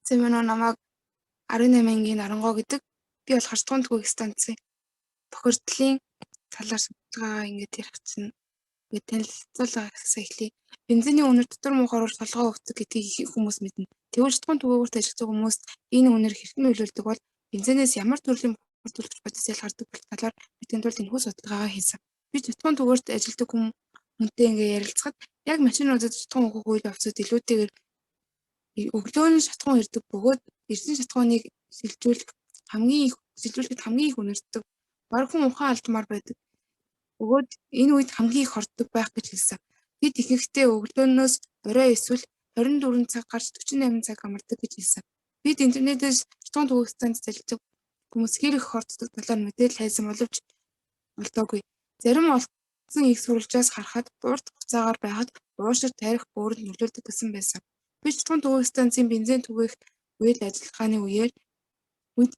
Сайн байна уу, намайг 18 ангийн Нарангоо гэдэг. Би болохоор шатахуун түгээх станцын бохирдлын талаар судалгаа ингээд ярих чинь ингээд танилцуулга гэсэн эхлэе. Бензиний үнэр дотор муухай толгой өвдөг гэдгийг их хүмүүс мэднэ. Тэгвэл шатахуун түгээгүүрт ажилладаг хүмүүст энэ үнэр хэрхэн нөлөөлдөг бол, бензинээс ямар төрлийн бохирдуулагч бодис ялгардаг талаар мэдэхийн тулд энэхүү судалгаагаа хийсэн. Би шатахуун түгээгүүрт ажилладаг хүнтэй ингээд ярилцахад яг машинуудад шатахуун өгөх үйл явцад илүүтэйгээр өглөө нь шатахуун ирдэг бөгөөд ирсэн шатахууныг сэлжүүлэх хамгийн их сэлжүүлэхэд хамгийн их үнэртдэг. Бараг хүн ухаан алдмаар байдаг. Бөгөөд энэ үед хамгийн их хордог байх гэж хэлсэн. Тэд ихэнхдээ өглөөнөөс орой эсвэл 24 цаг гарч 48 цаг амардаг гэж хэлсэн. Бид интернетээс шатахуун түгээх станцад ажилладаг хүмүүс хэр их хордог талаар мэдээлэл хайсан боловч олдоогүй. Зарим олдсон эх сурвалжаас харахад урт хугацаагаар байхад уушиг, тархи бөөрөнд нөлөөлдөг гэсэн байсан. Би шатахуун түгээх станцын бензин түгээх үйл ажиллагааны үеэр үед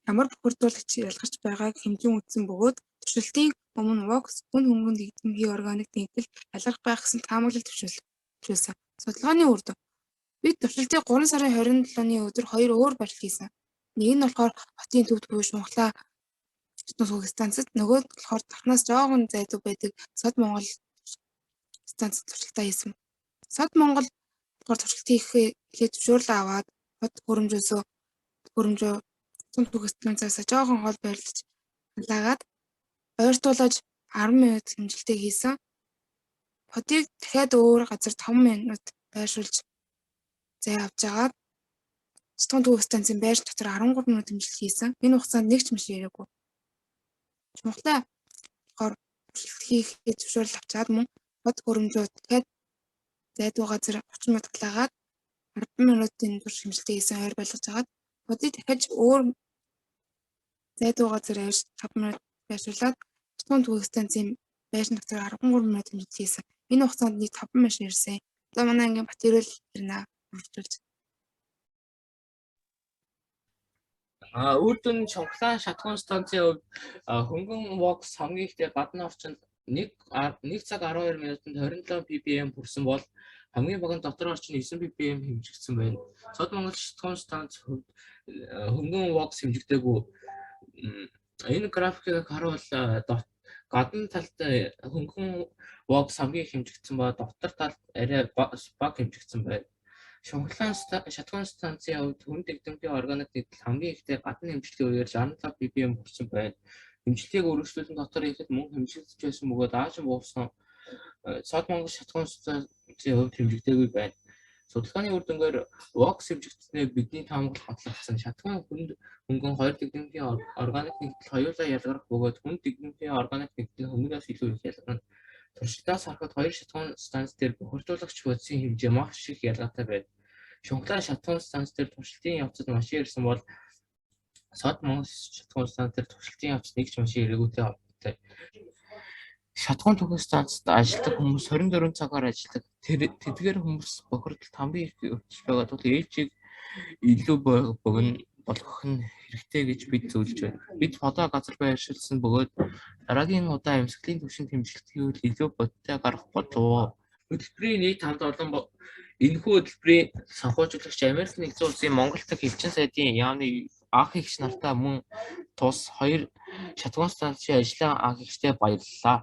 ямар бохирдуулагч ялгарч байгааг хэмжин үзсэн бөгөөд туршилтын өмнө VOC, хүнд хөнгөн дэгдэмхий органик нэгдэл ялгарх байх гэсэн таамаглал төвшүүлсэн. Судалгааны үр дүн. Бид туршилтыг 3 сарын 27-ны өдөр хоёр өөр байрлал хийсэн. Нэг нь болохоор хотын төвд буюу Шунхлаа түгээх станцад, нөгөө нь болохоор тархнаас жоохон зайдуу байдаг Сод Монгол станцад туршилтаа хийсэн. Сод Монгол болохоор туршилт хийхээ эхлээд зөвшөөрлөө аваад хот хөрөмжөө түгээх станцаас жоохон хол байрлаж халаагаад ойртуулаж 10 минут хэмжилтээ хийсэн. Хотыг дахиад өөр газар 5 минут байршуулж зай авч агаад шатахуун түгээх станцын байр дотор 13 минут хэмжилт хийсэн. Энэ хугацаанд нэг ч машин ирээгүй. Шунхлаа болохоор туршилт хийхдээ зөвшөөрөл авчаад мөн хот хөрөмжөө дахиад зайдуу газар 30 минут халаагаад 10 минутын турш хэмжилтээ хийсэн, ойр байлгаж агаад хотыг дахиад өөр зайдуу газар авч 5 минут байршуулад шатахуун түгээх станцын байшин дотор 13 минут хэмжилт хийсэн. Энэ хугацаанд нийт 5 машин ирсэн. Одоо манай ангийн Батэрэл ирнэ үргэлжлүүлж. Үр дүн Шунхлаан шатахуун станцын хувьд хөнгөн VOC хамгийн ихдээ гадна орчинд 1 1 цаг 12 минутанд 27 ppm хүрсэн бол хамгийн бага нь дотор орчин 9 ppm хэмжигдсэн байна. Сод Монгол шатахуун станц хувьд хөнгөн VOC хэмжигдээгүй. Энэ графикийг харуул гадна талд хөнгөн VOC хамгийн их хэмжигдсэн ба дотор талд арай бага хэмжигдсэн байна. Шунхлаан шатахуун станцын хувьд хүнд дэгдэмхий органик нэгдэл хамгийн ихдээ гадна хэмжилтийн үеэр 67 ppm хүрсэн байна. Хэмжилтийг өргөжлүүлэн дотор хийхэд мөн хэмжигдэж байсан бөгөөд аажим буурсан. Сод Монгол шатахуун станцын хувьд хэмжигдээгүй байна. Судалгааны үр дүнгээр VOC хэмжигдсэнээр бидний таамаглал батлагдсан. Шатахуун хүнд хөнгөн хоёр дэгдэмхий органик нэгдэл хоёулаа ялгарх бөгөөд хүнд дэгдэмхий органик нэгдэл хөнгөнөөс илүү их ялгарна. Туршилтаас харахад хоёр шатахуун станц дээр бохирдуулагч бодисын хэмжээ маш их ялгаатай байна. Шунхлаа шатахуун станц дээр туршилтын явцад машин ирсэн бол Сод Монгол шатахуун станц дээр туршилтын явцад нэг ч машин ирээгүйтэй холбоотой. Шатахуун түгээх станцад ажилладаг хүмүүс 24 цагаар ажилладаг. Тэдгээр хүмүүс бохирдолд хамгийн их өвдөж байгаа тул ээлжийг илүү богино болгох нь хэрэгтэй гэж бид зөвлөж байна. Бид фото газар байршуулсан бөгөөд дараагийн удаа эмсгэлийн түвшинд хэмжилт хийвэл илүү бодиттой гарах болов. Хөтөлбөрийн нийт хамт олон энэхүү хөтөлбөрийн санхүүжүүлэгч Америк Нэгдсэн Улсын Монгол дахь элчин сайдын яамны анх эгч нартаа мөн тус хоёр шатахуун станцын ажлын анх эгчдээ баярлалаа.